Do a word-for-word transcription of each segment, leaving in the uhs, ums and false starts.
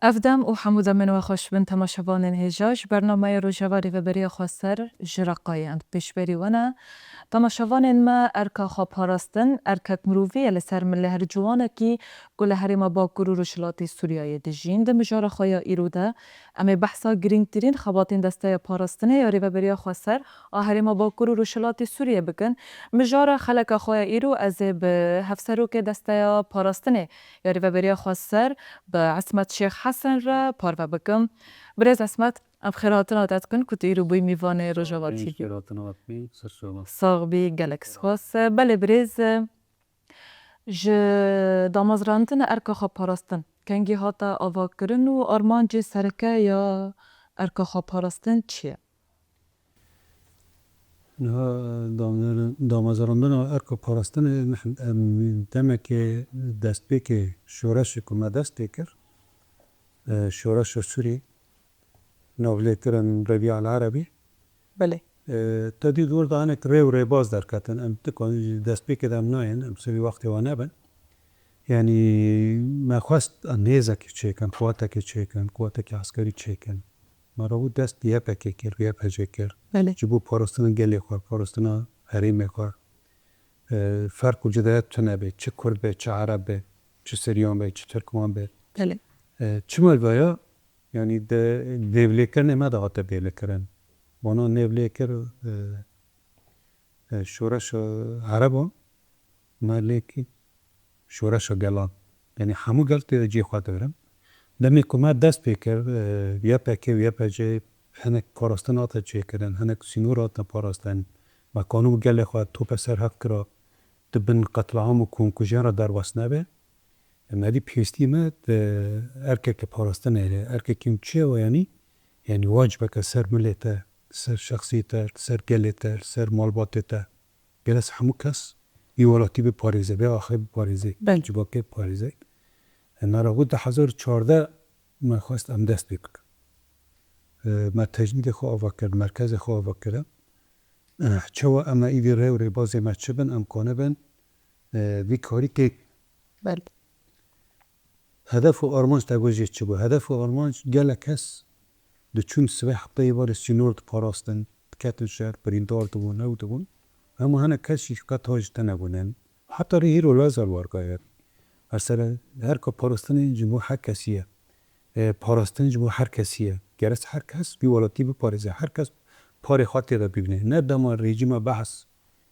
Ev dem û hemû demên we xweş bin temaşevanên hêja ji bernameya Rojava Rêveberiya Xweser ji Reqayê em pêşberî we ne. Temaşevanên me erka xweparastin erkek mirovî ye li ser milê her ciwanekî ku li herêma Bakur û Rojhilatê Sûriyeyê dijîn. Di mijara xwe ya îro de em ê behsa girîngtirîn xebatên Desteya Parastinê ya Rêveberiya Xweser a herêma Bakur û Rojhilatê Sûriyê bikin. Mijara xeleka xwe ya îro ez ê bi hevserokê Desteya Parastinê ya Rêveberiya Xweser bi Esmet Şêx Hesen re parve bikim. Birêz Esmet, em xêrhatina te dikin ku tu îro bûyî mîvanê Rojava T V. Xêrhatina we dikin, ser çava. Sax bî, gelek spas. Belê birêz, ji damezrandina erka xweparastin kengî hate avakirin û armancê sereke ya erka xweparastin çi ye? Niha damezrandina erka parastinê, em demekê destpêkê şoreşê ku me dest pê kir, e, şoreşa Sûrî, navlêkirin Rebîa El Erebî. Belê. E, te dî dor de hinek rê û rêbaz derketin. Em dikan ji destpêkê de em nayên, em sivî wextê wan nebin. Yanî me xwest em hêzekê çêkin, quwetekê çêkin, quwetekê eskerî çêkin. Me rabû dest bi Y P G kir, bi Y P G kir. Belê. Ji bo parastina gelê xwe, parastina herêmê xwe. E, ferq û cudayet tune be, çi Kurd be, çi Ereb be, çi Siryan be, çi Tirkman be. Belê. E, çima vaya? Yanî di nêvlêkirinê me de hate bêlêkirin. Wana nêvlêkir, e, e, şoreşa Ereban, me lê kir şoreşa gelan. Yanî hemû gel tê de cihê xwe digirin. Demê ku me dest pê kir, e, Y P G û Y P G hinek parastin hate çêkirin, hinek sînor hate parastin. Me qanûn gelê xwe tope ser hev kira, di bin qetliam û komkujiyan re derbas nebe. Me dî pêwîstî me di erkeke parastinê heye. Erkekî çi ye we yanî? Yanî wacibeke ser milê te, ser şexsiyê te, ser gelê te, ser malbatê te. Gerek hemû kes vî welatî biparêze, vê axê biparêze, Belê. civakê biparêze. E, me rabû du hezar û çardeh me xwest em dest pê bikin. E, me tecnîdê xwe ava kir, merkezê xwe ava kir. E, çawa em ê îdî rê û rêbazê me çi bin, em kanibin, e, vî karî têk. Belê. Hedef û armanc te got jê çi bû? Hedef û armanc gelek kes diçûn sibê hefteyê barê sînor diparastin, diketin şer, birîndar dibûn, ew dibûn. Hema hinek kes jî qet ha ji te nebûnin. Heta rê hîro lazar wargayet. Mesela, erka parastinê ji bo her kesî ye. E, parastin ji bo her kesî ye. Gerek her kes vî welatî biparêze. Her kes parê xwe tê de bibîne. Ne dema rejîma behs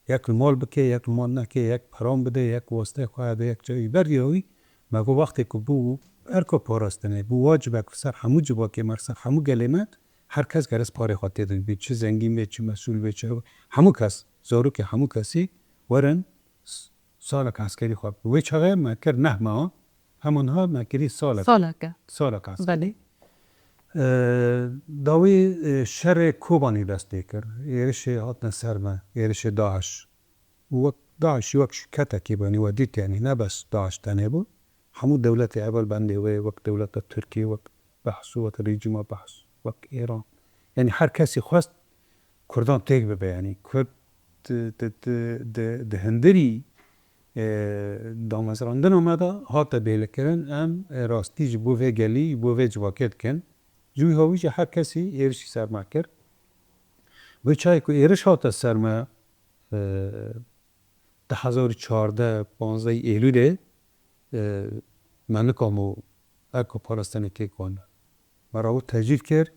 yek li mal bike, yek li mal neke, yek peran bide, yek wasteyê xwe hebe, yek çi. Ber ya wî, me got wextê ku bû erka parastinê, bû wacibek ser hemû civakê me, ser hemû gelê me, her kes gerek parê xwe tê de bibî. Çi zengîn be, çi mesûl be, çi hemû kes, zarokê hemû kesî werin s-, salek eskerî xwe. Wê çaxê me kir neh meha, hema niha me kirî salek. Saleke. Salek eskerî. Belê. E, dawî, e, şerê Kobanî dest pê kir. Êrişê hatine ser me, êrişê DAIŞ. Û wek DAIŞ wek şirketekî bû, yanî we dît, yanî ne bes DAIŞ tenê bû. Hemû dewletê hevalbendê wê, wek dewleta Tirkiyê, wek Behs û wek rejîma Behs, wek Îran. Yanî her kesî xwest Kurdan têk bibe, yanî Kurd di, di, di, di, di hundirî, e, damezrandina me de hate bêlekirin, em, e, rastî ji bo vê gelî, ji bo vê civakê dikin. Ji wî hawî jî her kesî êrişî ser me kir. Wê çayê ku êriş hate ser me, e, du hezar û çardeh, panzdeh Êlûlê, e, me nikamo erka parastinê têk wan. Me rabû tecîl kir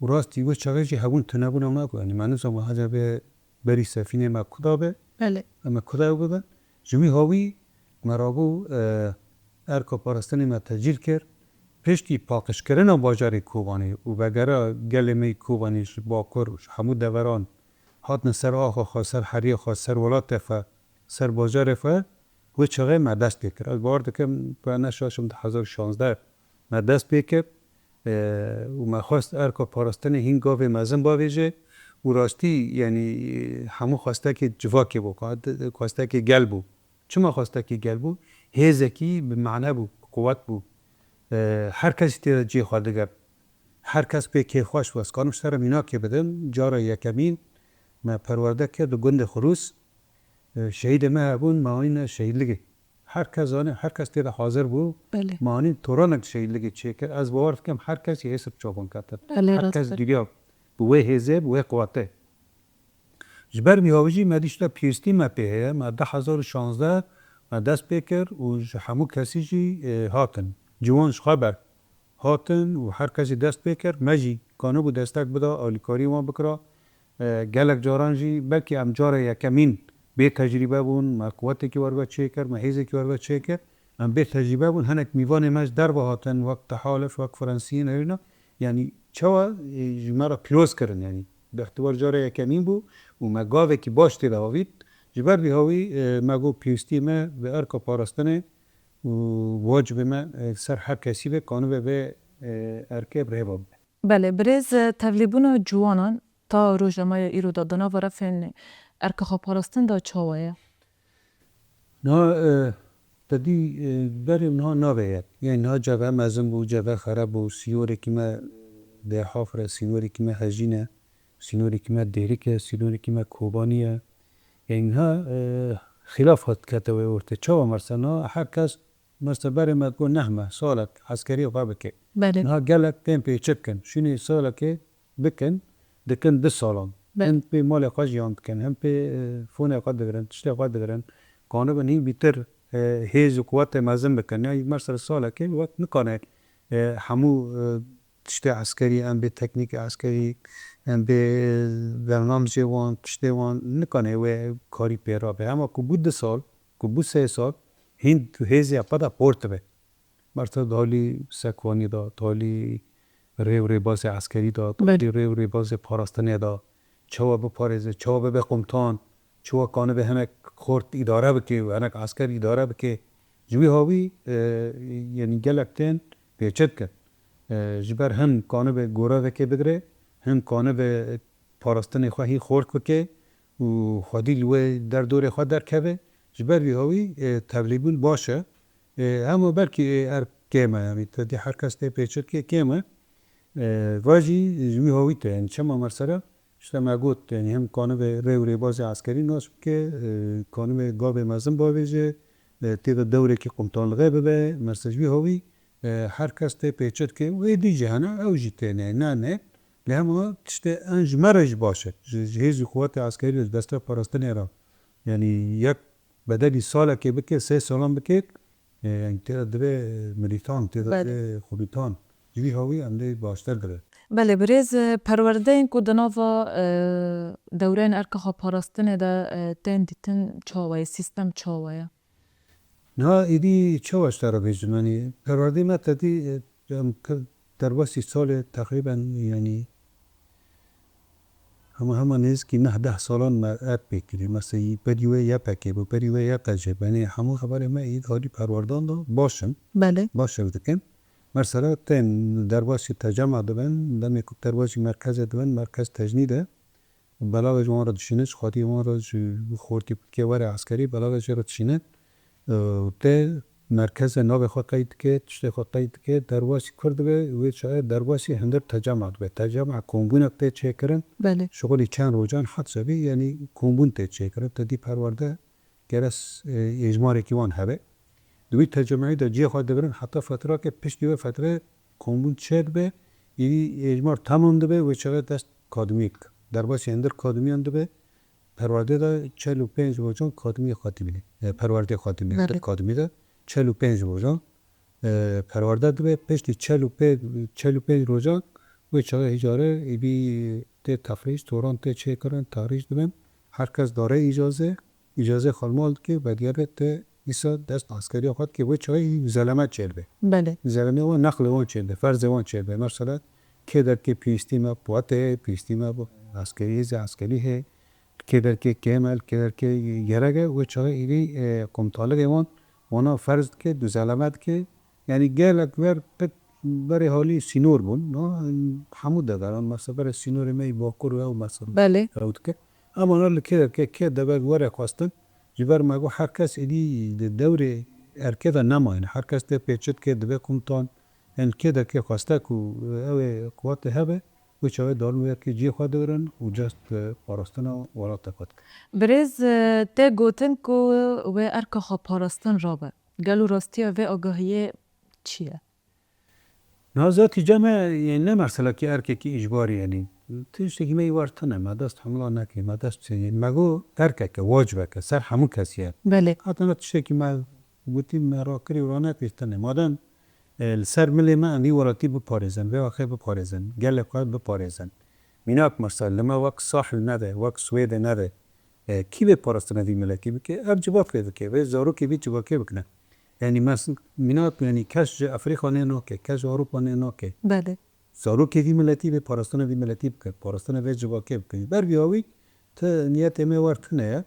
û rastî wê çaxê jî hebûn tunebûna me bû. Yanî me nizam hece bê berî sefînê me kuda be, Belê. em ê kuda ew bibin. Ji wî hawî me rabû, e, erka parastinê me tecîl kir. Piştî paqijkirina bajarê Kobanê û vegera gelê me yê Kobanê ji Bakur û ji hemû deveran hatine ser axa xwe, ser heriyê xwe, ser welatê xwe, ser bajarê xwe, wê çaxê me dest pê kir. Ez bawer dikim, ku ne şaş im, du hezar û şazdeh me dest pê kir, e, û me xwest erka parastinê hîn gavê mezin bavêje û rastî, yanî, hemû xwestekê civakê bû, xwestekê gel bû. Çima xwestekî gel bû? Hêzekî bi mane bû, bi quwet bû. E, her kesî tê de cihê xwe digirt. Her kes pê kêfxweş bû. Ez karim ji te re mînakê bidim. Cara yekemîn me perwerde kir di gundê Xurûs. E, şehîdê me hebûn, me anîne şehîdligê. Her kes zane, her kes tê de hazir bû. Belê. Me anîn toranek şehîdligê çêkir. Ez bawer dikim her kes yê hêsir çavan ketin. Belê, Her kes rast e. diriya bi wê hêzê, bi wê quwetê. Ji ber vî hawî jî me dîşta pêwîstî me pê heye. Me du hezar û şazdeh me dest pê kir û ji hemû kesî jî, e, hatin. Ciwan ji xwe ber hatin û her kesî dest pê kir. Me jî kanibû destek bida, alîkarî wan bikira. E, gelek caran jî belkî em cara yekemîn bê tecrîbe bûn, me quwetekî wer ve çêkir, me hêzekî wer ve çêkir. Em bê tecrîbe bûn, hinek mîvanê me ji derve hatin, wek Tehalif, wek Fransiyên hêrîna. Yanî çawa, e, ji me re pîroz kirin, yanî bi îxtibar cara yekemîn bû û me gavekî baş tê de avît. Ji ber vî hawî, e, me got pêwîstî me bi erka parastinê û wacibê me, e, ser her kesî be, kanibe vê, e, erkê bi rê ve bibe. Belê, birêz, e, tevlîbûna ciwanan ta roja me ya îro de di nava refên erka xweparastin de çawa ye? Niha, e, te dî, e, berê niha navê ye. Yanî niha ceve mezin bû, ceve xerab bû, sînorekî me dê hafire, sînorekî me hejîn e, sînorekî me dêrik e, sînorekî me kobanî ye. Yanî niha, e, xîlaf hat kete wê ortê. Çawa merse niha her kes merse berê me digot neh meh, salek eskeriyê xwe bike. Belê. Niha gelek tên pêçik kin. Şûnê salekê bikin, dikin du salan. Belê. Him pê malê xwe jiyan dikin, him pê, e, fonê xwe digirin, tiştê xwe digirin. Kanibin hîn bîtir, e, hêz û quwetê mezin bikin. Yanî merse salekê wek nikane, e, hemû, e, tiştê eskerî, em bê teknîkê eskerî, em bê, e, bernamjê wan, tiştê wan nikane wê karî pê rabe. Hema ku bû du sal, ku bû sê sal, hîn hêzê xwe de port dibe. Merse di halî sekvanî de, di halî rê û rêbazê eskerî de, di Belê. halî rê û rêbazê parastinê de, çawa biparêze, çawa bibe qumtan, çawa kanibe hinek xort îdare bike û hinek esker îdare bike. Ji wî hawî, e, yanî gelek tên pêçe dikin. E, ji ber hin kanibe goravekê bigire, hin kanibe parastinê xwe hîn xort bike û xwedî li wê derdorê xwe derkeve. Ji ber vî hawî, e, tevlîbûn baş e. E, hema belkî, e, erk kêm e, yanî te dî her kes tê pêçikê kêm e. E, va jî ji wî hawî te, yanî çima mesela, işte me got, yanî hem kanibe rê û rêbazê eskerî nas bike, e, kanibe gavê mezin bavêje, e, tê de dewrekî qumtanlixê bibe, mesela ji wî hawî, e, her kes tê pêçikê û êdî jî hene, ew jî têne, ne, ne. Lê hema tiştê en ji me re jî baş e. Ji, ji hêz û quwetê eskerî re, ji destê parastinê re. Yanî yek bedelî salekê bike, sê salan bike, e, yanî tê de dibe milîtan, tê de Belê. dibe xubîtan. Ji vî hawî em dê baştir dibe. Belê, birêz, e, perwerdeyên ku di nava, e, dewreyên erka xwe parastinê de, e, tên dîtin çawa ye, sîstem çawa ye? Niha êdî çawa ji te re bêjim, yanî perwerdeyê me te dî, e, em kir derbasî salê teqrîben, yanî hema hema nêzîkî neh deh salan me erk pê kirî. Mesela berî wê Y P G bû, berî wê Y P G, benê hemû hevalê me êdî halî perwerdan de baş in. Belê. Baş ev dikin. Mesela tên derbasî tecema dibin, demê ku derbasî merkezê dibin, merkez tecnîd e. Belava ji wan re dişîne, ji xwedî wan re ji xortî bike were eskerî, belava jê re dişîne. Û te merkeze navê xwe qeyd dike, tiştê xwe qeyd dike, derbasî kur dibe, wê çaxê derbasî hindir tecema dibe. Tecema kombûnek tê çêkirin, Belê. şixulî çend rojan heta sebî, yanî kombûn tê çêkirin. Te dî perwerde gere s-, e, êjmarekî wan hebe. Di wî tecemeyî de cihê xwe digirin heta fetrake, piştî wê fetre kombûn çêdibe, îdî êjmar temam dibe, wê çaxê dest kadimiyê dike. Derbasî hindir kadimiyan dibe, perwerdê de çel û pênc rojan kadimiyê xwe dimîne. E, perwerdê xwe dimîne, Belê. hindir kadimî de çel û pênc rojan, e, perwerde dibe, piştî çel û pênc, çel û pênc rojan wê çaxê hîcare êdî tê tefrîş, toran tê çêkirin, terîş dibin. Her kes dare îcaze, îcazê xwe li mal dike, vedigere te dîsa dest eskeriya xwe dike, wê çaxê î zeleme çêdibe. Belê. Zeleme wan, neqlê wan çêdibe, ferzê wan çêdibe. Mesela kê derkê pêwîstî me bi wetê heye, pêwîstî me bi eskerî, hêzê eskerî heye, kê derkê kêm e, kê derkê gerek e, wê çaxê êdî, e, komutanligê wan, wana ferz dike, du zeleme dike. Yanî gelek wer pik berê halî sînor bûn, no? Hemû deveran, mesela berê sînorê me yî Bakur û ew mesela Belê. ew dike. Ama na li kê derkê kê dever were xwestin, ji ber me got her kes êdî di dewrê erkê de nemayne. Her kes tê pêçe dike, dibe komutan. Yanî kê derkê xweste ku ew ê quwetê hebe, wê çaxê dalin wê erkê cihê xwe digirin û dest bi parastina welatê xwe dikin. Birêz, e, tê gotin ku wê erka xwe parastin rabe. Gelo rastiya vê agahiyê çi ye? Niha zatî cem e, yani ne meselekî erkekî îcbarî, yani tiştekî me war tune, me dest hemla nekê, me dest çênî. Me got erkeke, wacibeke, ser hemû kesî ye. Belê. Hatina tiştekî me gotî, me rakirî û ranekirî tune. Madem e, li ser milê me em vî welatî biparêzin, vê axê biparêzin, gelê xwe biparêzin. Mînak mesela li me wek Sahil nebe, wek Swêdê nebe, e, kî vê parastina vî miletî bike? Ev civak vê bike, vê zarokê vî civakê bikine. Yani mes-, mînak, yani kes ji Efrîka nê nake, kes ji Ewropa nê nake. Belê. Zarokê vî miletî vê parastina vî miletî bike, parastina vê civakê bike. Ji ber vî hawî ti niyetê me wer tune ye.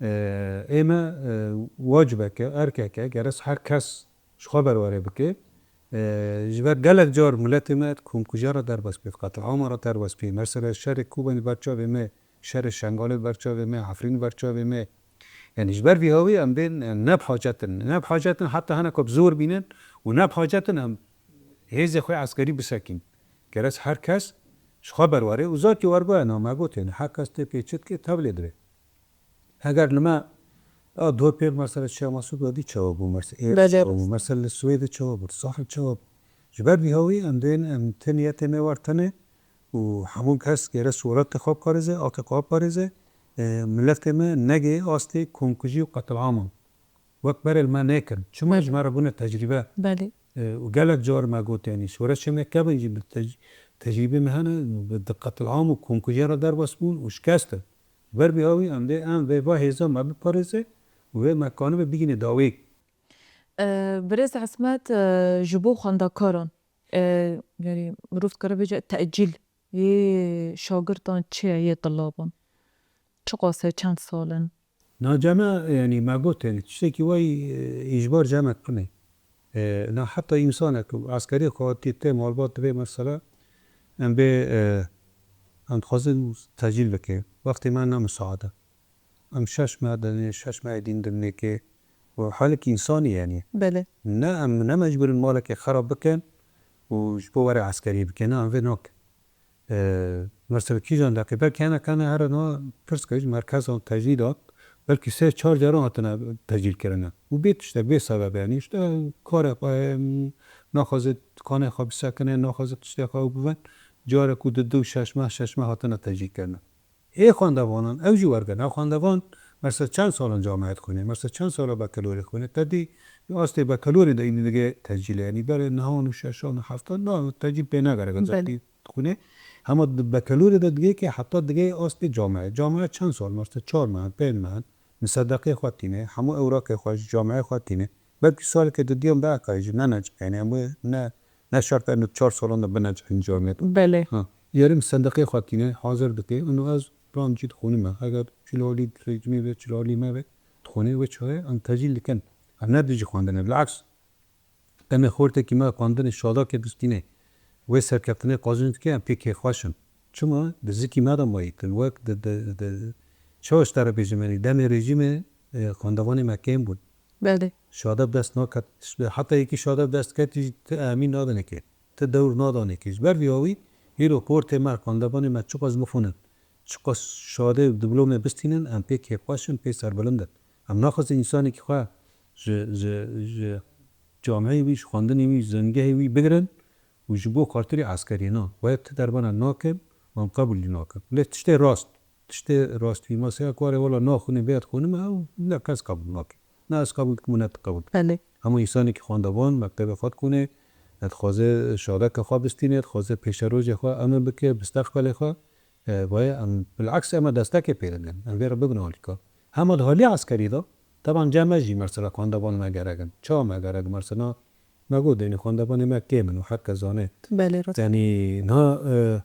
E, ê me, e, wacibeke, erkeke, geres her kes ji xwe berwarê bike. E, ji ber gelek car miletê me di komkujiya re derbas bê, di qetilama re derbas bê. Mesela şerê Kobanê ber çavê me, şerê Şengalê ber çavê me, Efrîn ber çavê me. Yani ji ber vî hawî em bên, e, ne bi hacet in. Ne bi hacet in heta hene ku bi zor bînin û ne bi hacet in em hêzê xwe eskerî bisekîn. Geres her kes ji xwe berwarê û zatî wergoya na me got, yani her kes tê pê çi dike tevlê dibe. Heger li me a do pêr mesela Şêx Mesûd Wedî çawa bû, mesela ê Belê. çawa bû, mesela li Swêdê çawa bû, Sahil çawa bû. Ji ber vî hawî em dên em ti niyetê me war tune û hemû kes gere suretê xwe biparêze, aqê xwe biparêze, e, miletê me negê astê komkujî û qetilaman. Wek berê li me nêkin. Çima ji me re bûne tecrîbe? Belê. E, û gelek car me got, yanî şoreşê me kevin jî bi tec-, tecrîbê me hene, bi, di qetilam û komkujiya re derbas bûn û şikestin. Ji ber vî hawî em dê em vê va hêza me biparêze û vê me kanibe bigîne dawê. E, Birêz Esmet, e, ji bo xwendekaran, e, yani mirov dikare bêje tecîl yê şagirtan çi ye, yê tilaban? Çiqas e, çend sal in? Na cem e, yanî me got, yanî tiştekî wayî, e, îcbar cem e tune. E, na heta însanek eskerî xwe tê malbat divê mesela, em bê, e, em dixwazin tecîl bike. Wextê me ne misaade. Em şeş meh dinê, şeş mehê dîn dinê ke û halekî însanî yanî. Belê. Ne em ne mecbûr in malekê xerab bikin û ji bo were eskerî bikin. Ne, em vê nakin. E, mesela kîjan deqî belkî hene kene here na pirs kir ji merkezan tecîl hat. Belkî sê çar caran hatine tecîl kirine. Û bê tiştek, bê sebebe yanî işte karê xwe, em, naxwaze kanê xwe bisekine, naxwaze tiştê xwe bibin. Carek û di du şeş meh, şeş meh hatine tecîl kirine. Ê xwendevanan, ew jî wergirtin. Ew xwendevan, mesela çend sal in camiyê dixwîne, mesela çend sal e bekelorê dixwîne, te dî astê bekelorê de îdî dige tecîlê, yanî berê nihan û şeşan û heftan, na, tecîl pê negerek, Belê. Zatî dixwîne. Hema di bekelorê de dige ke heta dige astê camiyê. Camiye çend sal, mesela çar meh, pênc meh, misedeqê xwe tîne, hemû ewraqê xwe ji camiyê xwe tîne. Belkî saleke di diyan biekayê jî ne necih, yanî em wê ne, ne şert e em çar salan de binecihîn camiyê. Belê. Ha. Yerim sendeqê xwe tîne hazir dike. Û ez ran jî dixwînime. Eger çil alî rejimê ve, çil alî me ve, dixwîne wê çaxê em tecîl dikin. Em ne dijî xwendinê. Bilaks, demê xortekî me xwendinê şadakê bistîne. Wê serkeftinê qazinc dike, em pê kêfxweş in. Çima? Di zikî me de mayî kin. Wek di, di, di, çawa ji te re bêjim, yanî demê rejîmê, e, xwendevanê me kêm bûn. Belê. Şade bi dest naket. Heta yekî şade bi dest ketî jî ti emîn nadanê kê. Ti dewr nadanê kê. Ji ber vî hawî hîro portê me, xwendevanê me çiqas bixwînin, çiqas şadê û diplomê bistînin, em pê kêfxweş in, pê serbilind in. Em naxwazin însanekî xwe ji, ji, ji camiyê wî, ji xwendinê wî, ji zingehê wî bigirin û ji bo xatirê eskerî na. Wê ti derbana nakin, em qebûlî nakin. Lê tiştê rast. Tiştê rastî, mesela ku warê wela naxwînî bê dixwînim, ew ne kes qebûl nake. Ne ez qebûl dikim û ne tu qebûl dikî. Belê. Hemû însanekî xwendevon, mektebê xwe dikûne, dixwaze şadeke xwe bistîne, dixwaze pêşerojê xwe emin bike, mustaqbelê xwe, e, vayê em, bilaks em ê destekê pê bidin. Em vê re bibin alîkar. Hema di halî eskerî de, teban cem me jî mesela xwendevon me gerek in. Çawa me gerek in? Mesela me got, dênî xwendevanê me kêm in û her kes zane. Belê, rast. Yanî niha, e,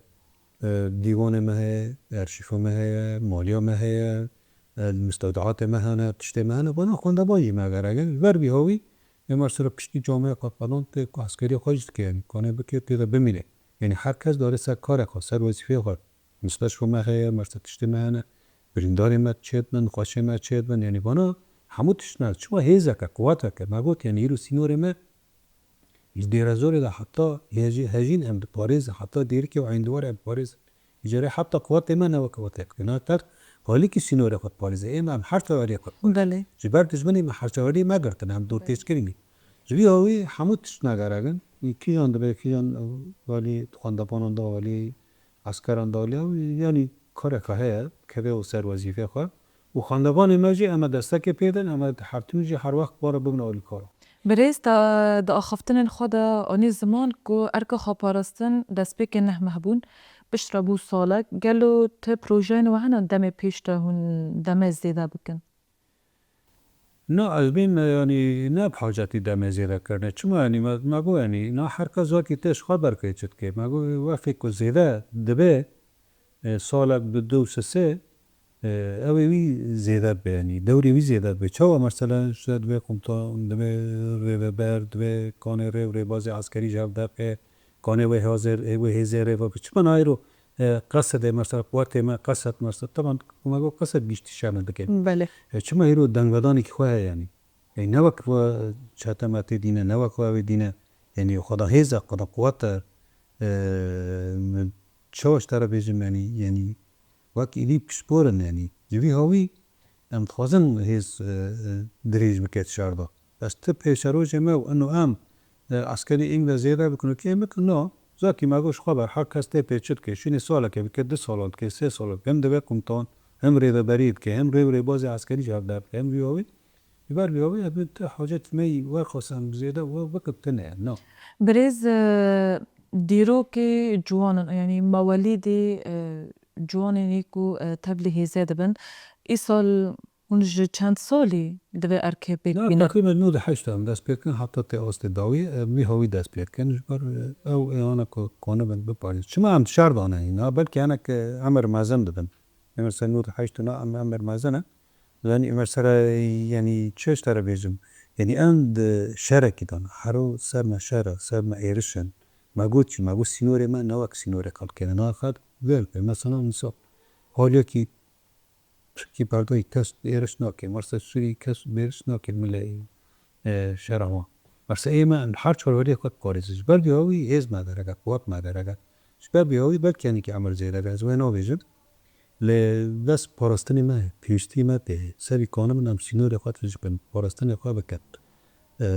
e, dîwanê me heye, erşîfa me heye, maliya me heye, e, mustewdeatê me hene, tiştê me hene, vana xwendevan jî me gerek in. Ji ber vî hawî, ê me sira piştî camiyê qefelan tê ku eskeriya xwe jî dike, yanî kanê bike tê de bimîne. Yanî her kes dare ser karê xwe, ser wezîfeyê xwe. Musteşfa me heye, mersa tiştê me hene, birîndarê me çêdibin, nexweşê me çêdibin, yanî vana hemû tişt me, çima hêzeke, quweteke, me got, yanî îro sînorê me Ji Dêrezorê de heta hejî-, hejîn em diparêzin, heta Dêrikê û Eyndiwarê em diparêzin. Îcarê heta quwetê me ne wek quwetê xwe. Na ter Alîkî sînorê xwe diparêze. Ê me em her çaveriyê xwe diparêzin. Belê. Ji ber dijminê me her çaveriyê me girtin, em dortêjkirin. Ji vî hawî hemû tişt me gerek in. Kîjan dibe, kîjan alî xwendevanan da, alî eskeran da, alî, yanî kareke heye, keve û ser wezîfê xwe. Û xwendevanê me jî em ê destekê pê din, em ê her tim jî her wext bare bibin alîkar. Birêz, te di axaftinên xwe de anî ziman ku erka xweparastin destpêkê neh meh bûn, piştre bû salek. Gelo ti projeyên we hene demê pêş de hûn demê zêde bikin? Na, ez bîm, yanî ne bi hacetî demê zêde kirine. Çima, yanî me, me got, yanî na her kes wekî tê ji xwe berpê çi dike. Me got, wextê ku zêde dibe, e, salek bi du sisê, e, ew ê wî zêde dibe, yanî dewrê wî zêde dibe. Çawa mesela ji divê komutan, divê rêveber, divê kanê rê û rêbazê eskerî ji hev derxe, kanê wê hazir, wê hêzê rêve bi. Çima nayê ro, e, qesedê mesela, quwetê me, qesed mesela. Taban, me got qesed giştî şer nedike. Belê. E, çima hêro dengvedanekî xwe heye yanî? Ey ne wek ve çete me tê dîne, ne wek ve wê dîne. Yanî xweda hêz e, xweda quwet e. E, min çawa ji te re bêjim, yanî, yanî wek êdî piştpor in, yanî ji vî hawî em dixwazin hêz, e, e, dirêj bike şer de. Ez ti pêşerojê me û ino em, e, eskerî ên ve zêde bikin û kêm bikin, no. Zakî me got ji xwe ber, her kes tê pê çi dike, şûnê salekê bike, du salan dike, sê salan dike, hem divê komutan, hem rêveberî dike, hem rê û rêbazê eskerî ji hev derdike, hem vî hawî. Ji ber vî hawî, ez bêjim ti hacet me yî werxwes em zêde we bikin tune ye, no. Birêz, e, dîrokê ciwan in, yanî mewelîdê, e, ciwanên ê ku, e, tevlî hêzê dibin. Îsal hûn ji çend salî divê erkê pêk Na, bînin? Teqrîben nod û heşt em dest pê kirin, heta tê astê dawî, e, vî hawî dest pê kirin. Ji ber, e, ew êwana ku kanibin biparêzin. Çima em şer dane hîna? Belkî hinek, e, emir mezin dibin. Emir ser nod û heşt na em emir mezin e. Yanî emir ser, e, yanî çi ji te re bêjim? Yanî em di şerekî de ne. Hero ser me şer e, ser me êriş in. Me got çi? Me got sînorê me ne wek sînorê xelkê ne. Na xelk vê, mesela misal, haliyekî Tirkî berdayî kes êriş nake. Mesela Sûrî kes êriş nake milê, e, şera wan. Mesela ê me her çarweriyê xwe diparêzin. Ji ber vî hawî hêz me derege, quwet me derege. Ji ber vî hawî belkî hinekî emir zêde be, ez wê nabêjim. Lê dest parastinê me, pêwîstî me tê. Serî kanibin em sînorê xwe tijî bin, parastinê xwe bikin. E,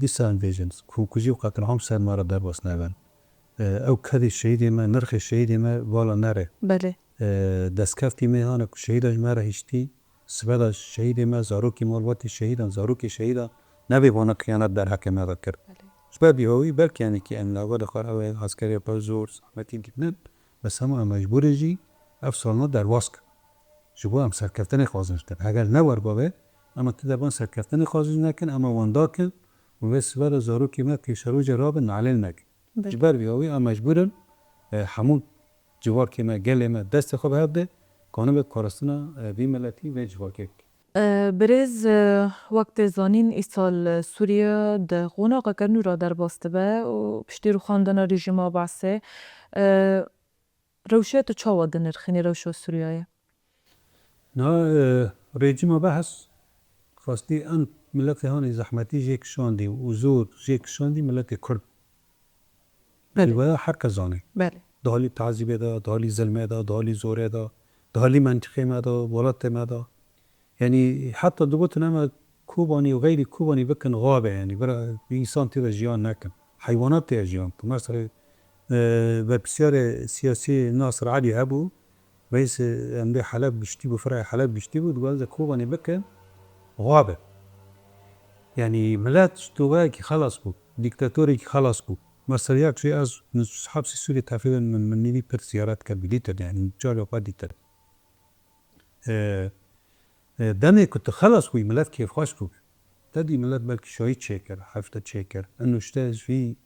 dîsa em bêjin, komkujî û qetilham ser me re derbas nebin. E, ew kedê şehîdê me, nirxê şehîdê me vala nere. Belê. E, destkeftî me hane ku şehîda ji me re hiştî, sibe de şehîdê me, zarokê malbatê şehîdan, zarokê şehîdan, nebê vana xiyanet derheqê me de kir. Belê. Ji ber vî hawî belkî hinekî em li hevalê xwe re ew ê eskerê pir zor, zehmetî dîtinin, bes hema em mecbûr in jî ev salna derbas kin. Ji bo em serkeftinê xwazin ji te. Heger ne werba be, ema ti de van serkeftinê xwazin nekin, ema wenda kin û vê sibe de zarokê me pêşerojê rabin, nalên nekin. Belê. Ji ber vî hawî em mecbûr in, e, hemû civakê me, gelê me destê xwe bi hev de, kanibê parastina, e, vî miletî vê civakê bike. E, birêz, e, wek tê zanîn, îsal, e, Sûriye di qonaxeke nû re derbas dibe û piştî rûxandina rejîma Beesê, e, rewşê tu çawa dinirxînî rewşa Sûriyeyê? Na, e, rejîma Bees rastî em miletê hanê zehmetî jê kişandî û zor jê kişandî miletê Kurd. Belê. Ji vaya her kes zane. Belê. Di halî tazîbê de, di halî zilmê de, di halî zorê de, di halî mentiqê me de, welatê me de. Yanî heta digotin em Kobanî û xeyrî Kobanî bikin xabe, yanî bira însan tê de jiyan nekin. Heywanat tê de jiyan bikin. Mesela, e, berpirsiyarê siyasî Nasir Elî hebû, reîsê em dê Heleb giştî bû, firaya Heleb giştî bû, dixwaze Kobanî bikin xabe. Yanî milet ji togayekî xelas bû, dîktatorekî xelas bû. Mesela yak jî ez hepsî Sûrî tefîlin min, min nîvî pir ziyaret kir, bi dîtir, yanî carê xwe dîtir. E, e, demê ku tu xelas bûyî, milet kêfxweş bû. Te dî milet belkî şahîd çêkir, hefte çêkir. Eno işte ji vî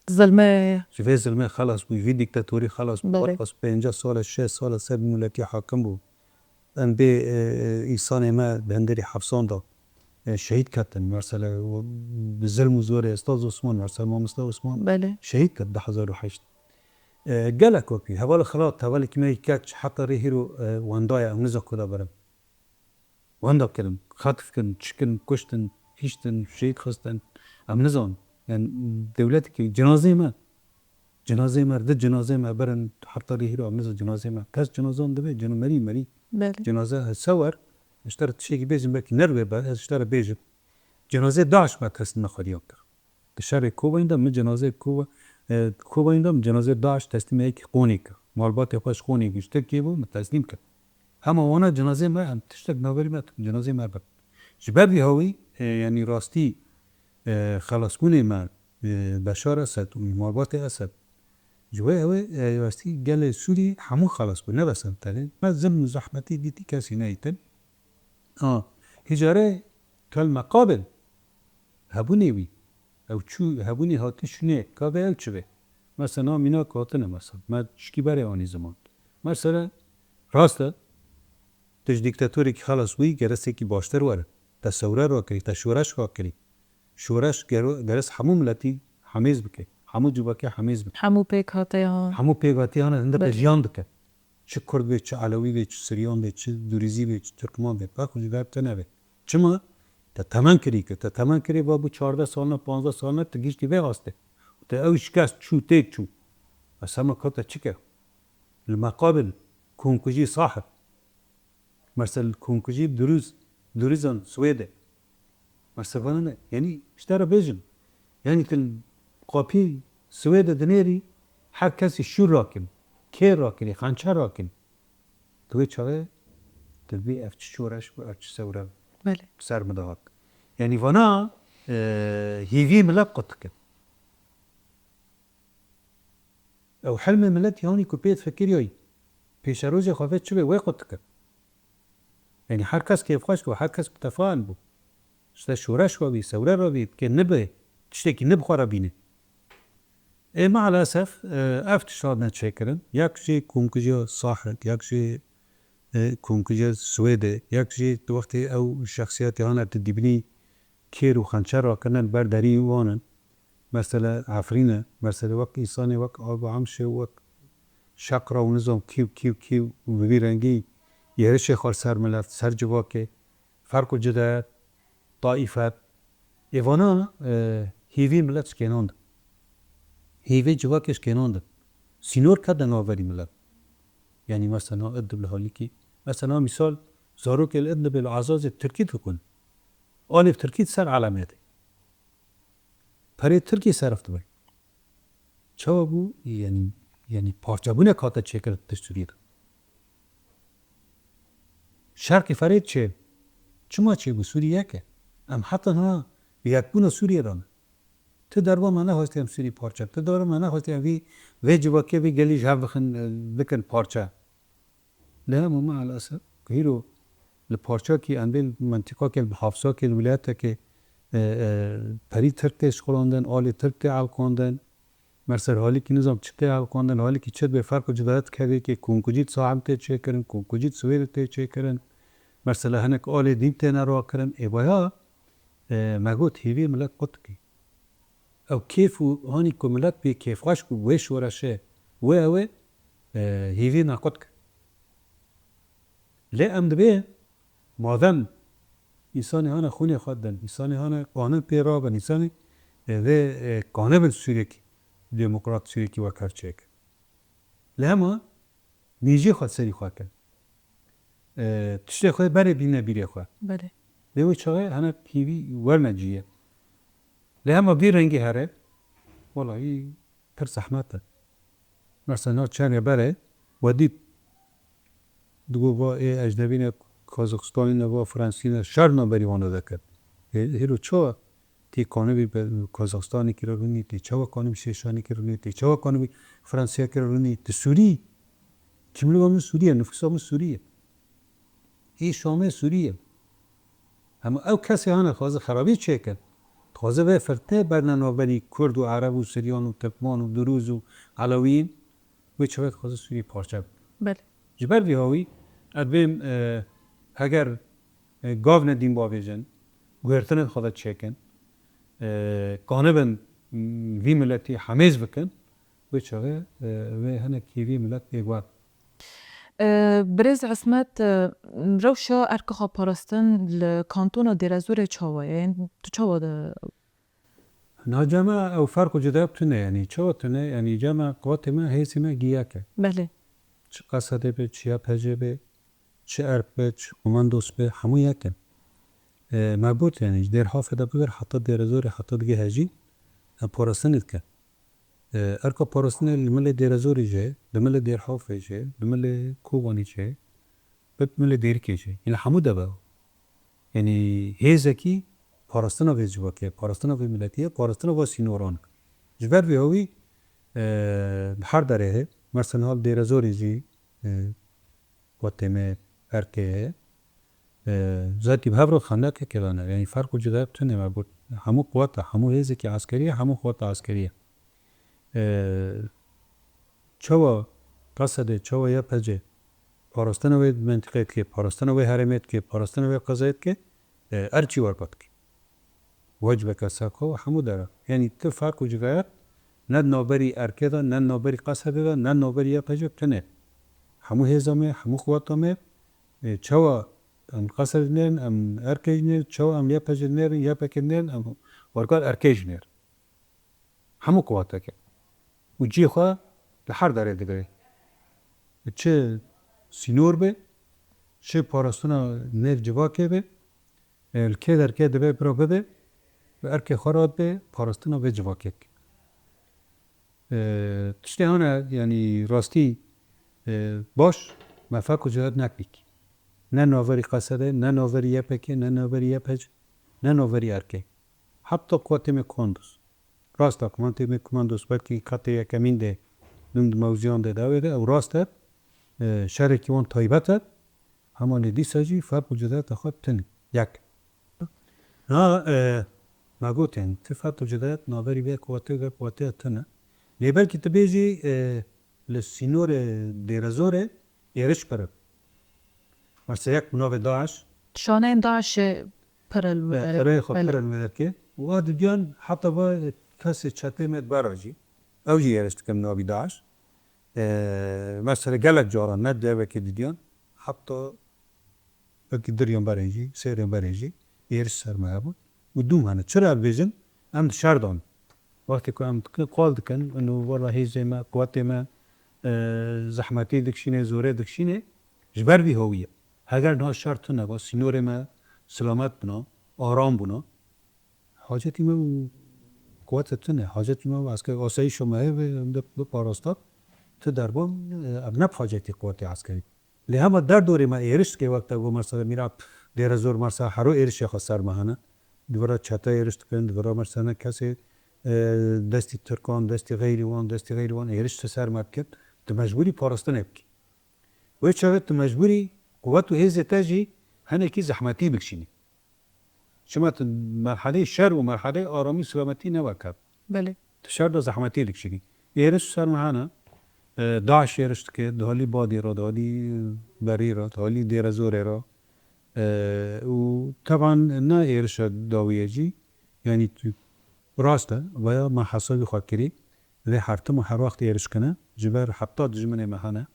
Zilme. Ji vê zilmê xelas bû, vî dîktatorî xelas bû. Belê. Xelas pênceh sal e, şêst sal e ser miletî hakim bû. Em bê, e, e, însanê me di hundirî hefsan de, e, şehîd ketin. Mesela, bi zilm û zorê Ustaz Osman, mesela Mamosta Osman Belê. şehîd ket du hezar û heşt. E, gelek wekî, hevalê Xilat, hevalekî me yî keç, heta rê hîro, e, wenda ye, em nizan ku da birin. Wenda kirin, xetf kirin, çikirin, kuştin, hiştin, şehîd xistin. Em nizan. Yani dewletekî cinazê me, cinazê me, di cinazê me birin, heta rê hîro em nizan cinazê me. Kes cinazan dibe, cin-, merî, merî. Belê. Cenaze hese wer, ez ji te re tiştekî bêjim, belkî nerve ber, ez ji te re bêjim. Cenazeyê DAIŞ me teslîma xwediyan kir. Di şerê Kobayîn de min cenazeyê Koba-, e, Kobayîn de min cenazeyê DAIŞ teslîma yekî Qonê kir. Malbatê xwe ji Qonê, ji Tirkiyê bû, min teslîm kir. Hema wana cenazeyê me, em tiştek navberî me, cenazeyê me bir. Ji ber vî hawî, e, yanî rastî, e, xelasbûnê me, e, Beşar Esed û malbatê Esed, ji wê ew ê, e, rastî gelê Sûrî hemû xelas bû, ne bes em tenê. Me zilm û zehmetî dîtî, kesî neytin. A, hîcarê kel meqabil hebûnê wî. Ew çû, hebûnê hatî şûnê, ka vê ew çi be? Mesela mînak hatine mesela. Me tişkî berê anî ziman. Mesela rast e, tu ji dîktatorekî xelas bûyî, geresekî baştir were. Te sewre rakirî, te şoreş rakirî. Şoreş gero-, geres hemû miletî hemêz bike. Hemû civakê hemêz bike. Hemû pêk hate ya. Hemû pêk hate ya, hinde Belê. Jiyan dike. Çi Kurd bê, çi Elewî bê, çi Siryan bê, çi Durîzî bê, çi Tirkman bê. Bak, ji ber te nebe. Çima? Te temen kirî kir. Te temen kirî, va bû çardeh salne, panzdeh salne, tu giştî vê astê. Te ew şikest çû, têk çû. Ez hema ka te çi ke? Li meqabil konkujî sahib. Mesela konkujî Duruz, Duruzan, Swêde. Mesela vana ne? Yanî ji te re bêjim. Yanî tu li qapî Swêde dinêrî, her kesî şûr rakirî, kêr rakirî, xençer rakirî. Tu wê çaxê tu vî ev çi şoreş bû, ev çi sewre Belê. ser min de hat. Yanî vana, e, hîvî milet qut dikin. Ew hilmê miletî hanî ku pê difikiriyayî, pêşerojê xwe vê çi bê, wê qut dikir. Yanî her kes kêfxweş bû, her kes mutefan bû. Ji te şoreş we bî, sewre re bî, kê nibe, tiştekî nib xwe re bîne. Ê maalesef, e, ev tişt hatine çêkirin. Yek jê komkujiya Sahik, yek jê, e, komkujiya Swêdê, yek jê di wextê ew şexsiyetê hane tu dibînî kêr û xençer rakirine li ber derî wan in. Mesele Efrîn e. Mesele wek însanê wek Abu Emşê û wek Şeqra û nizam kî û kî û kî û bi vî rengî êrişê xwe ser milet, ser civakê, ferq û cudayet, taîfet. Ê vana, e, hîvî milet şikênandin. Hîvê civakê şikênandin. Sînor kete navberî milet. Yanî mesela Idlib li halîkî. Mesela mîsal zarokê li Idlibê li Azazê tirkî dixwin. Alê tirkî ser elamê de. Perê tirkî serf dibe. Çawa bû? Yanî, yanî parçebûnek hate çêkirin di Sûriyê de. Şerqî Ferêt çê. Çima çêbû? Sûrî yek e. Em heta niha bi yekbûna Sûriyê re ne. Ti derba me nexwestiye em Sûrî parçe. Ti derba me nexwestiye em vî, vê civakê, vê gelî ji hev bixin, e, bikin parçe. Lê hema maalesef ku hîro li parçakî em bên mentiqakê, li hafsakê, li wîlayetekê, e, e, perî Tirk tê şixulandin, alê Tirk tê elqandin. Merser halîkî nizam çi tê elqandin, halîkî çi dibe, ferq û cudayet kevêkê, konkujît Sahem tê çêkirin, konkujît Swêdê tê çêkirin. Mesela hinek alê dîn têne rakirin. Ê baya, e, me got hîvî milet qut dikî. Ew kêf û hanî ku milet pê kêfxweş bû wê şoreşê, wê ew ê, e, hîvî me qut kir. Lê em dibê madem însanê hane xûnê xwe didin, însanê hane qanin pê rabin, însanê, e, vê, e, qanibin Sûriyekî demokrat, Sûriyekî wekhev çêkin. Lê hema nîjê xwe serî xwe kin. E, tiştê xwe berê bîne bîrê xwe. Belê. Lê wê çaxê hene hîvî werne ciyê. Lê hema vî rengî here, wela wî pir zehmet e. Mesela na çend re berê we dît, digo va ê ecnebî ne, Kazaxistanî ne, va Fransî ne, şer naberî wana deket. Ê, hêro çawa? Tê kanibî be-, Kazaxstanekî re rûnî, tê çawa kanibî Şêşanekî rûnî, tê çawa kanibî Fransiyekî re rûnî, ti Sûrî. Kimliga min Sûrî ye, nifûsa min Sûrî ye. Ê Şamê Sûrî ye. Hema ew kesê hane dixwaze xerabî çêkin. Dixwaze vê firtê berne navberî Kurd û Ereb û Siryan û Tirkman û Durûz û Elewîn. Wê çaxê dixwaze Sûrî parçe bike. Belê. Ji ber vî hawî, ez bêm, e, heger, e, gavne dîn bavêjin, guhertinên xwe de çêkin, e, kanibin, m, vî miletî hemêz bikin, wê çaxê, e, wê hinek hêvî milet pê guher. E, Birêz Ismet, e, rewşa erka xwe parastin li kantona Dêrezorê çawa ye? Yên tu çawa de? Na cema ew ferq û cudayek tune, yanî çawa tune, yanî cema quwetê me, hêzê me giyek e. Belê. Çi Qesedê be, çi Y P G be, Çi erk be, çi komandos be, hemû yek in. E, me got, yanî ji Dêrhafê de bigir heta Dêrezorê, heta digihê jî em parastinê dikin. E, erka parastinê li milê Dêrezorê jî, li milê Dêrhafê jî, li milê Kobanê jî, bi milê Dêrikê jî. Yanî hemû de be. Yanî hêzekî parastina vê civakê, parastina vê miletî ye, parastina vê sînoran. Ji ber vê hawî, e, li her derê heye. Mesela niha li Dêrezorê jî, e, Wetê me erkê heye. E, zetî bi hev re xendekekê de ne. Yanî ferq û cudayek tune me got. Hemû quweta, hemû hêzekî eskerî ye, hemû quweta eskerî ye. E, çawa Qesedê, çawa Y P G parastina wê mentiqê dike, parastina wê herêmê dike, parastina wê qezayê dike, e, her çî werba dike. Wecbeke ser xwe hemû dera. Yanî tu ferq û civayet ne di navberî erkê de, ne di navberî Qesedê de, ne di navberî Y P G tune. Hemû hêza me, hemû quweta me, e, çawa em Qesedê dinêrin, em erkê jî nêrin, çawa em Y P G dinêrin, Y P G dinêrin, em wergar erkê jî nêrin. Hemû quweteke. Û cihê xwe li her derê digire. Çi sînor be, çi parastina nêv civakê be, e, li kê derkê dibe bira bibe, bi erkê xwe re dibe parastina vê civakê. E, tiştê hene, yanî rastî, e, baş me ferq û cihad nekirî. Ne naverî Qesedê, ne naverî Y P G, ne naverî Y P G, ne naverî erkê. Heta kuwatê me komandos. Rast e, kuwatê me komandos belkî qetê yekemîn de dûm di mewziyan de dawê de, ew rast e, e, şerekî wan taybet e. Hema lê dîsa jî ferq û cudayeta xwe tune. Yek. Ha, e, me got, yanî, tu ferq û cudayet naverî vê quwetê û vê quwetê tune. Lê belkî tu bêjî, e, li sînorê Dêrezorê êriş pir in. Mesela yek bi navê DAIŞ. Şaneyên DAIŞê pir in. E, erê xwe pir in wê derkê. Û a didiyan heta va kesê çetê me di ber re jî. Ew jî êriş dikin bi navî DAIŞ. E, mesela gelek caran ne di devekê didiyan, heta belkî du rêyan berê jî, sê rêyan berê jî êriş ser me hebûn. Û dûm hene. Çira dibêjin? Em di şer de ne. Wextê ku em dikin, qal dikin, ino wela hêzê me, quwetê me, e, zehmetî dikişînê, zorê dikişînê, ji ber vî hawî ye. Heger niha şer tune ba, sînorê me silamet bûna, aram bûna, hacetî me û quwete tune, hacetî me û esker asayîşa me hebe, em de biparastak, ti derban, e, em ne bi hacetî quwetê eskerî. Lê hema derdorê me êriş dike, wek te got, mesela mîra Dêrezor, mesela hero êrişê xwe ser me hene. Di vir re çete êriş dikin, di vir re mesela kesê, e, destî Tirkan, destî xeyrî wan, destî xeyrî wan êriş ser me dikin. Tu mecbûrî parastinê bikî. Wê çaxê tu mecbûrî quwet û hêzê te jî hinekî zehmetî bikişînî. Çima tu merheleyê şer û merheleyê aramî û silametî ne wek hev. Belê. Tu şer de zehmetî dikişînî. Êriş ser me hene. E, DAIŞ êriş dike, di halî Badê re, di halî Berî re, di halî Dêrezorê re. E, û teban ne êrişa dawiyê jî, yanî tu rast e, veya me hesabî xwe kirî, vê her tim û her wext êriş kine, ji ber heta dijminê me hene.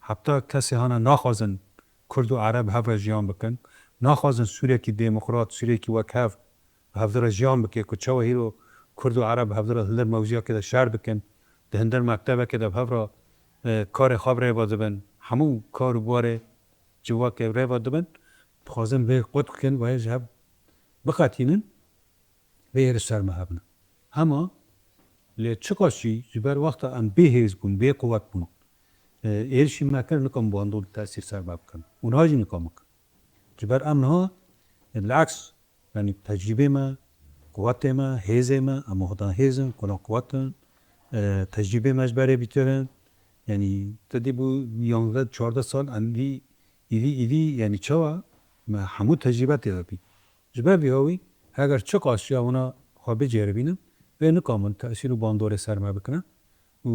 Heta kesê hene naxwazin Kurd û Ereb hev re jiyan bikin. Naxwazin Sûriyekî demokrat, Sûriyekî wek hev, hevdira jiyan bike, ku çawa hîro Kurd û Ereb hevdira hindir mewziyakê de şer bikin, di hindir mektebekê de bi hev re, e, karê xwe bi rêve dibin. Hemû kar û barê civakê bi rêve dibin. Dixwazin vê qut bikin, wê ji hev biqetînin. Vê êriş ser me hebin. Hema lê çiqas jî ji ber wexta em bêhêz bûn, bêquwet bûn, e, êrişî me kir, nikan bandor tesîr ser me bikin. Û niha jî nikan bikin. Ji ber em niha, e, bileks, yanî tecrîbê me, quwetê me, hêzê me, em wiha hêz in, kula quwet in, e, tecrîbê me ji berê bîtir in. Yanî te dî bû yanzdeh çardeh sal em vî, îdî, îdî, yanî çawa me hemû tecrîbe tê de bî. Ji ber vî hawî, heger çiqas jî wana xwe biceribînin, vê nikamin tesîr û bandorê ser me bikine û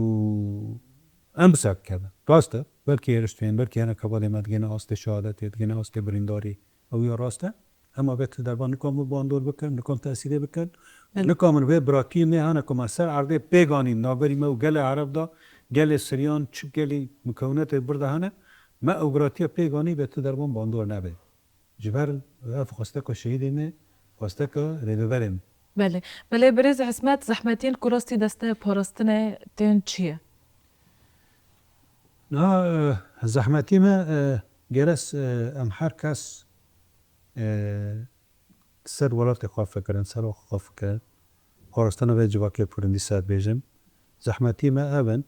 em bi ser bikevin. Rast e, belkî êriş tên, belkî hinek hevalê me digihîne astê şehadetê, digihîne astê birîndarî. Ew ya rast e. Hema vê ti derba nikamin bandor bikin, nikamin tesîrê bikin. Belê. Nikamin vê biratiyê me hene ku me ser erdê pêk anîn, navberî me û gelê Ereb de, gelê Siryan, çi gelî mukewinetê birde hene, me ew biratiya pêk anî vê ti derban bandor nebe. Ji ber ev xwesteka şehîdê me, xwesteka rêveberê me. Belê. Belê, birêz Îsmet, zehmetiyên ku rastî destê parastinê tên çi ye? Niha, e, zehmetî me, e, Geres, e, em her kes, e, ser welatê xwe fikirin, ser xwe fikirin. Parastina vê civakê pûrindî ser bêjim. Zehmetî me ev in.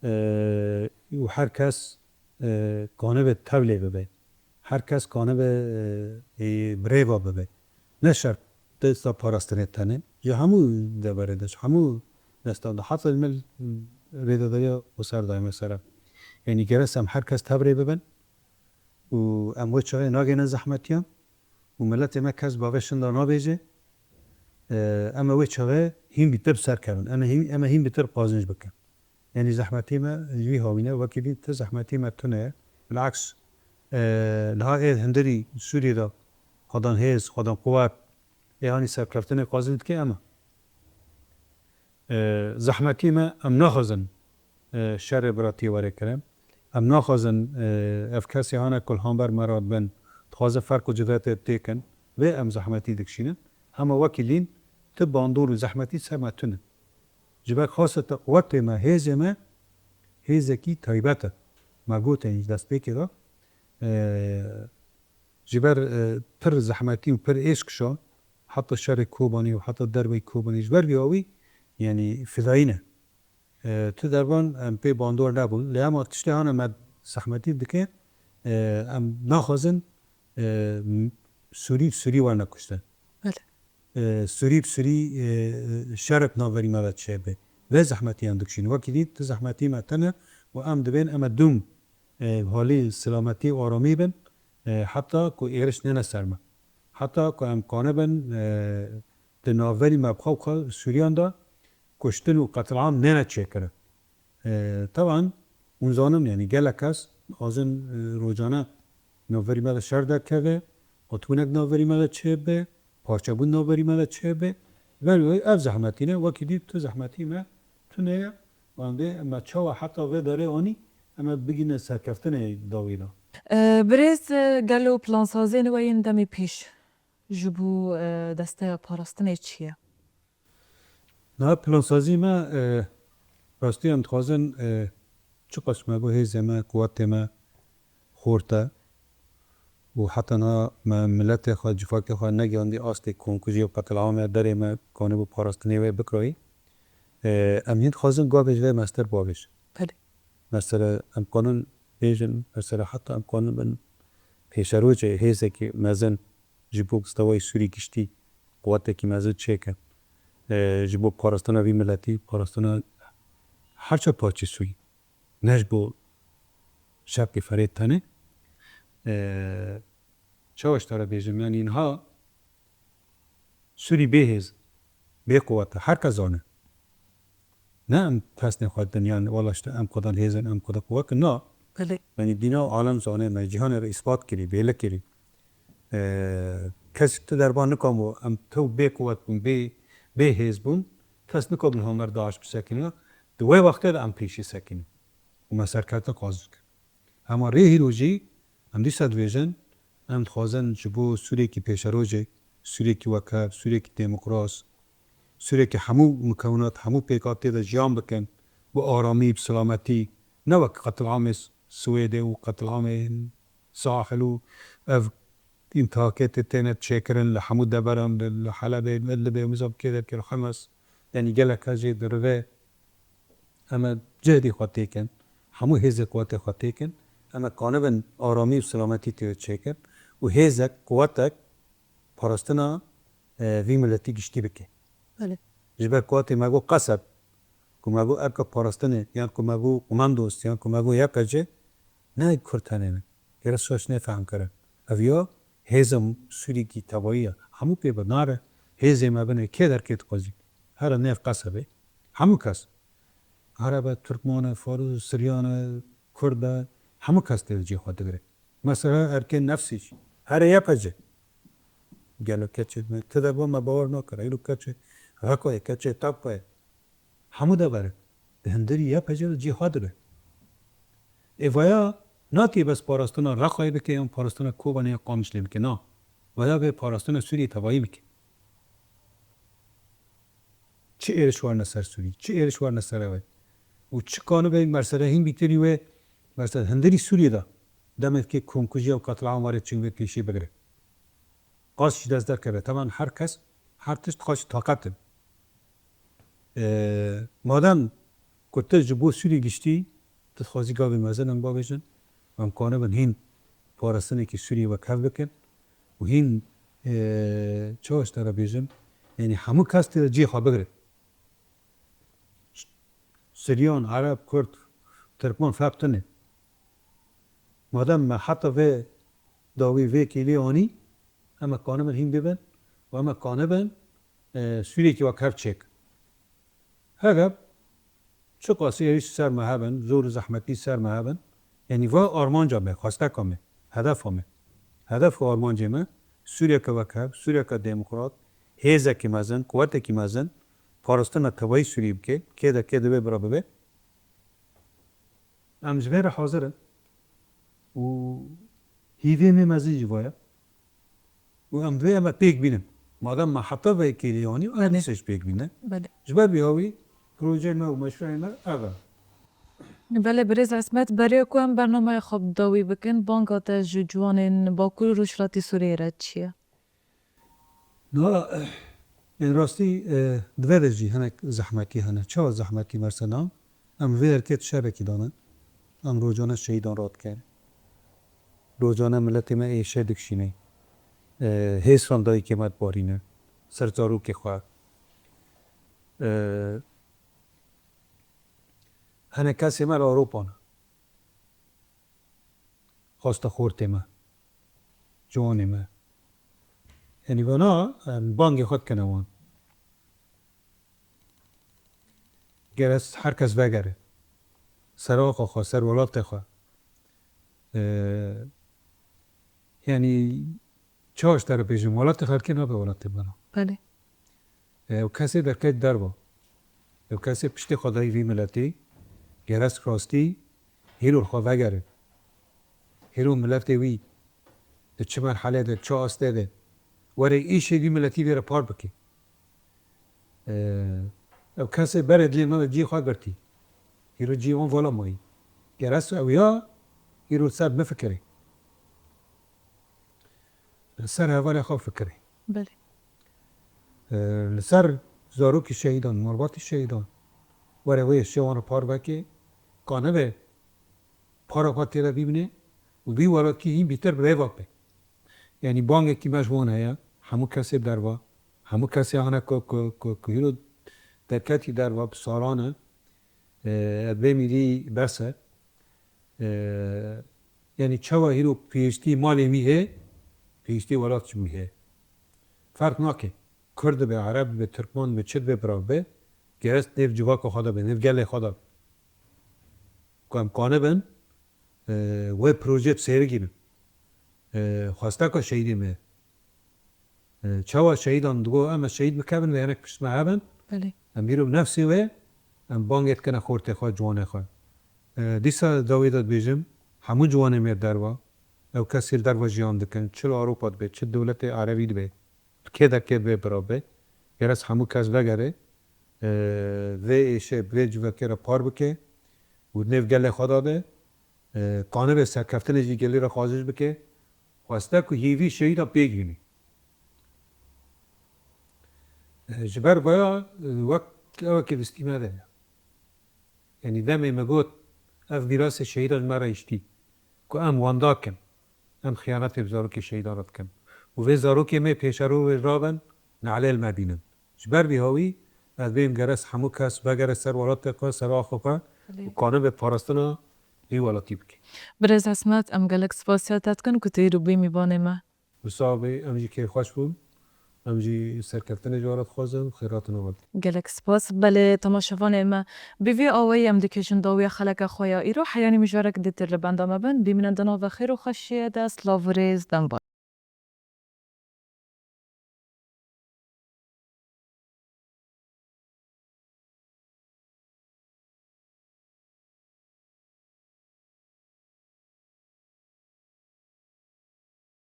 E, û her kes, e, kanibe tevlê bibe. Her kes kanibe, e, e, birêva bibe. Ne şert desta parastinê tenê. Ji hemû deverê de, ji hemû destan de. Heta li me rêdedariya xweser dayê mesela. Yanî geres em her kes tev rê bibin û em wê çaxê nagêne zehmetiyan û miletê me kes bavê şinda nabêje. E, em ê wê çaxê hîn bîtir bi ser kevin. Em ê hîn, em ê hîn bîtir qazinc bikin. Yanî zehmetî me ji wî hawîne, wekî dî ti zehmetî me tune ye. Bilaks, e, niha ê hundirî Sûriyê de xwedan hêz, xwedan quwet, ê hanî serkeftinê qazinc dike em e. E, zehmetî me, em naxwazin, e, şerê biratî were kirin. Em naxwazin, e, ev kesê hane ku li hember me re dibin, dixwaze ferq û civete têkin, vê em zehmetî dikişînin. Hema wekî lîn ti bandor û zehmetî ser me tune. Ji ber xasete quwetê me, hêzê me, hêzekî taybet e. Me gote ji destpêkê de, e, ji ber, e, pir zehmetî û pir êş kişa, heta şerê Kobanî û heta derveyî Kobanî, ji ber vî awî, yanî fidayî ne. E, tu dervan em pê bandor nebûn. Lê hema tiştê hane me zehmetî dike, e, em naxwazin, e, m-, Sûrî bi Sûrî werne kuştin. Belê. E, Sûrî bi Sûrî, e, şerek navberî me ve çêbe. Vê zehmetiyan dikişîn. Wekî dî tu zehmetî me tene û em dibên em ê dûm, e, halî silametî û aramî bin, e, heta ku êriş nêne ser me. Heta ku em kanibin, e, di navberî me bi xwe û xwe Sûriyan de kuştin û qetilam nêne çêkirin. E, teban, hûn zanin, yanî gelek kes dixwazin, e, rojane navberî me de şer derkeve, qutbûnek navberî me de çêbe, parçebûn navberî me de çêbe. Ber wê ev zehmetî ne, wekî dî tu zehmetî me tune ye. Wan dê me çawa heta vê derê anî, em ê bigîne serkeftinê dawî de. E, birêz, e, gelo plansaziyên we yên demê pêş ji bo, e, desteya parastinê çi ye? Niha plansazî me, e, rastî em dixwazin, e, çiqas me bo hêzê me, quwetê me xurt e û heta niha me miletê xwe, civakê xwe negihandî astê komkujî û qetilamê derê me kanî bo parastinê wê bikirayî. E, em hîn dixwazin gavê ji vê mestir bavêjin. Belê. Mesela em kanin bêjin, mesela heta em kanin bin pêşerojê hêzekî mezin ji bo stewayê Sûrî giştî, quwetekî mezin çêke, e, ji bo parastina vî miletî, parastina her çar parçeyê Sûrî, ne ji bo şerqê Ferê tenê. E, çawa ji te re bêjim, yanî niha Sûrî bê hêz, bê quwet e, her kes zane. Ne em pesnê xwe dinya, wala işte em xwedan hêz in, em xweda quwet in, na. Belê. Yanî dîna û alem zane, me cîhanê re îspat kirî, bêle kirî. Ee, kes tu derban nikamo, em tew bê quwet bûn, bê, bê hêz bûn, kes nikamo li hember DAIŞ bisekine. Di wê wextê de em pêşî sekine. Û me serkeftin qazî dikin. Hema rê hîro jî em dîsa dibêjin, em dixwazin ji bo Sûriyekî pêşerojê, Sûriyekî wekhev, Sûriyekî demokras, Sûriyekî hemû mukewinat, hemû pêkhatê de jiyan bikin, bi aramî, bi silametî, ne wek qetilamê Swêdê û qetilamê Sahil û ev întihakê tê têne çêkirin li hemû deveran, li, li Helebê, li Idlibê û nizam kê derkê li Hemes. Yanî gelek kes jê dirive. Em ê cehdê xwe têkin, hemû hêzê quwetê xwe têkin, em ê kanibin aramî û silametî tê çêkin û hêzek, quwetek parastina, e, vî miletî giştî bike. Belê. Ji ber quwetê me got qeseb, ku me got erka parastinê, yan ku me got komandos, yan ku me got Y P G, ne Kurd tenê ne. Gere şaş nê fehm kirin. Ev ya hêza Sûrîkî tevayî ye. Hemû pê ve nare. Hêzê me binê kê derkê dixwazî. Here nêv qesebê. Hemû kes. Ereb e, Tirkman e, Faris, Siryan e, Kurd e. Hemû kes tê cî xwe digire. Mesela erkê nefsî jî. Here Y P G. Gelo keçê me. Ti de bo me bawer nakir. Îro keçê Reqoyê, keçê Tapayê. Hemû deverin. Di hundirî Y P G de cî xwe dibe. Ê vaya natê bes parastina Reqayê bike yan parastina Kobanê ya Qamişlê bike. Na. Vaya vê parastina Sûriyê tevayî bike. Çi êriş warne ser Sûrî, çi êriş warne ser ew û çi kanibe mersele hîn bîtirî wê mersele hundirî Sûriyê de. demekê komkujiya û qetilam were çêbû pêşî bigire. Qas jî dest derkeve. Teban her kes, her tişt xweş taqet in. E, madem ku tu ji bo Sûriyê giştî, tu dixwazî gavê mezin em bavêjin, em kanibin hîn parastinekî Sûriyê wekhev bikin û hîn, e, çawa ji te re bêjim, yanî hemû kes tê de cihê xwe bigire. Siryan, Ereb, Kurd, Tirkman ferq tune. Madem me heta vê dawî vê kêlî anî, em ê kanibin hîn bibin û em ê kanibin, e, Sûriyekî wekhev çêk. Heger çiqasî êrîş ser me hebin, zor û zehmetî ser me hebin, yanî va armanca me, xwesteka me, hedefa me. Hedef û armancê me, Sûriyeke wekhev, Sûriyeke demokrat, hêzekî mezin, quwetekî mezin, parastina tevayî Sûriyê bike, kê de kê divê bira bibe. Em ji vê re hazir in û hîvê me mezin jî vaya. Û em divê em ê pêk bînin. Madem me heta vê kêlî anî, em Belê. dîsa jî pêk bîne. Belê. Ji ber vî hawî projeyê me û meşrueyê me ev e. Belê, birêz Esmet, beriya ku em bernameya xwe bi dawî bikin, banga te ji ciwanên Bakur û Rojhilatî Sûriyê re çi ye? Na, ên rastî, e, di vê de jî hinek zehmetî hene. Çawa zehmetî mesela? Em vê erkê şerekî dane. Em rojane şehîdan radikin. Rojane miletê me êşe dikişîne. E, hêsan dayikê me dibarîne. Ser zarokê xwe. E, hinek kesê me li Ewropa ne. Xwesta xortê me, ciwanê me. Yanî vana, em bangê xwe dikine wan. Gere her kes vegere. Ser axa xwe, ser welatê xwe. Ee, yanî çawa ji te re bêjim, welatê xelkê nabe welatê me re. Belê. Ew kesê derket derva. Ew kesê piştê xwe dayî vî miletî, gerek rastî hîro li xwe vegere. Hîro miletê wî di çi merhelê de, çi astê de, were îşê vî miletî vê re par bike. Ew kesê berê dilê me ve cî xwe girtî. Hîro cî wan vala mayî. Gerek ew ya hîro ser bifikire. Li ser hevalê xwe fikirê. Belê. E, li ser zarokî şehîdan, malbatî şehîdan, were wê şê wan re par veke, kanibe para xwe tê de bîbîne û vî welatî hîn bîtir bi rê ve be. Yanî bangekî me ji wan heye, hemû kesê derva, hemû kesê hane ku, ku, ku, ku hîro derketî derva bi salan e, e, ev bê mîrî bes e. Ee, yanî çawa hîro pêwîstî malê wî hê, pêwîstî welat ji wî hê. Ferq nake. Kurd be, Ereb be, Tirkman be, çi be, bira be, gerek nêv civaka xwe de be, nêv gelê xwe de be. Ku em kanibin, ee, wê proje bi sêrigî bin. Ee, xwesteka şehîdê me. E, çawa şehîdan digo, em ê şehîd bikevin, wê hinek pişt me hebin. Belê. Em îro bi nefsê wê, em bangê dikine xortê xwe, ciwanê xwe. E, dîsa dawî de dibêjim, hemû ciwanê me derva, ew kesê li derva jiyan dikin, çi li Ewropa dibe, çi dewletê Erebî dibe, kê de kê dibe bira be, gerek hemû kes vegere, e, vê êşe, vê civekê re par bike û nêv gelê xwe de be, e, kanibe serkeftinê jî gelê re xwaziş bike, xweste ku hêvî şehîda pêk bînî. E, ji ber vaya, e, wek ewekê distî me de ye. Yanî demê me got, ev mîrasê şehîdan ji me re hiştî, ku em wenda kin, em xiyanetê bi zarokê şehîdan re dikin. Û vê zarokê me pêşerû wê rabin, nalê li me bînin. Ji ber vî hawî, ez bêm gerek hemû kes vegere ser welatê xwe, ser axa xwe û kanibe parastina vî welatî bike. Birêz Esmet, em gelek spasiya te dikin ku tu îro bûyî mîvanê me. Wisa be, em jî kêfxweş bûn. Em jî serkeftinê ji we re dixwazin, xêrhatina we dikin. Gelek spas. Belê, temaşevanê me, bi vî awayî em dikêşin dawiya xeleka xwe ya îro. Heyanî mijarek dîtir li benda me bin. Bimînin di nava xêr û xweşiyê de. Silav û rêz, dem baş.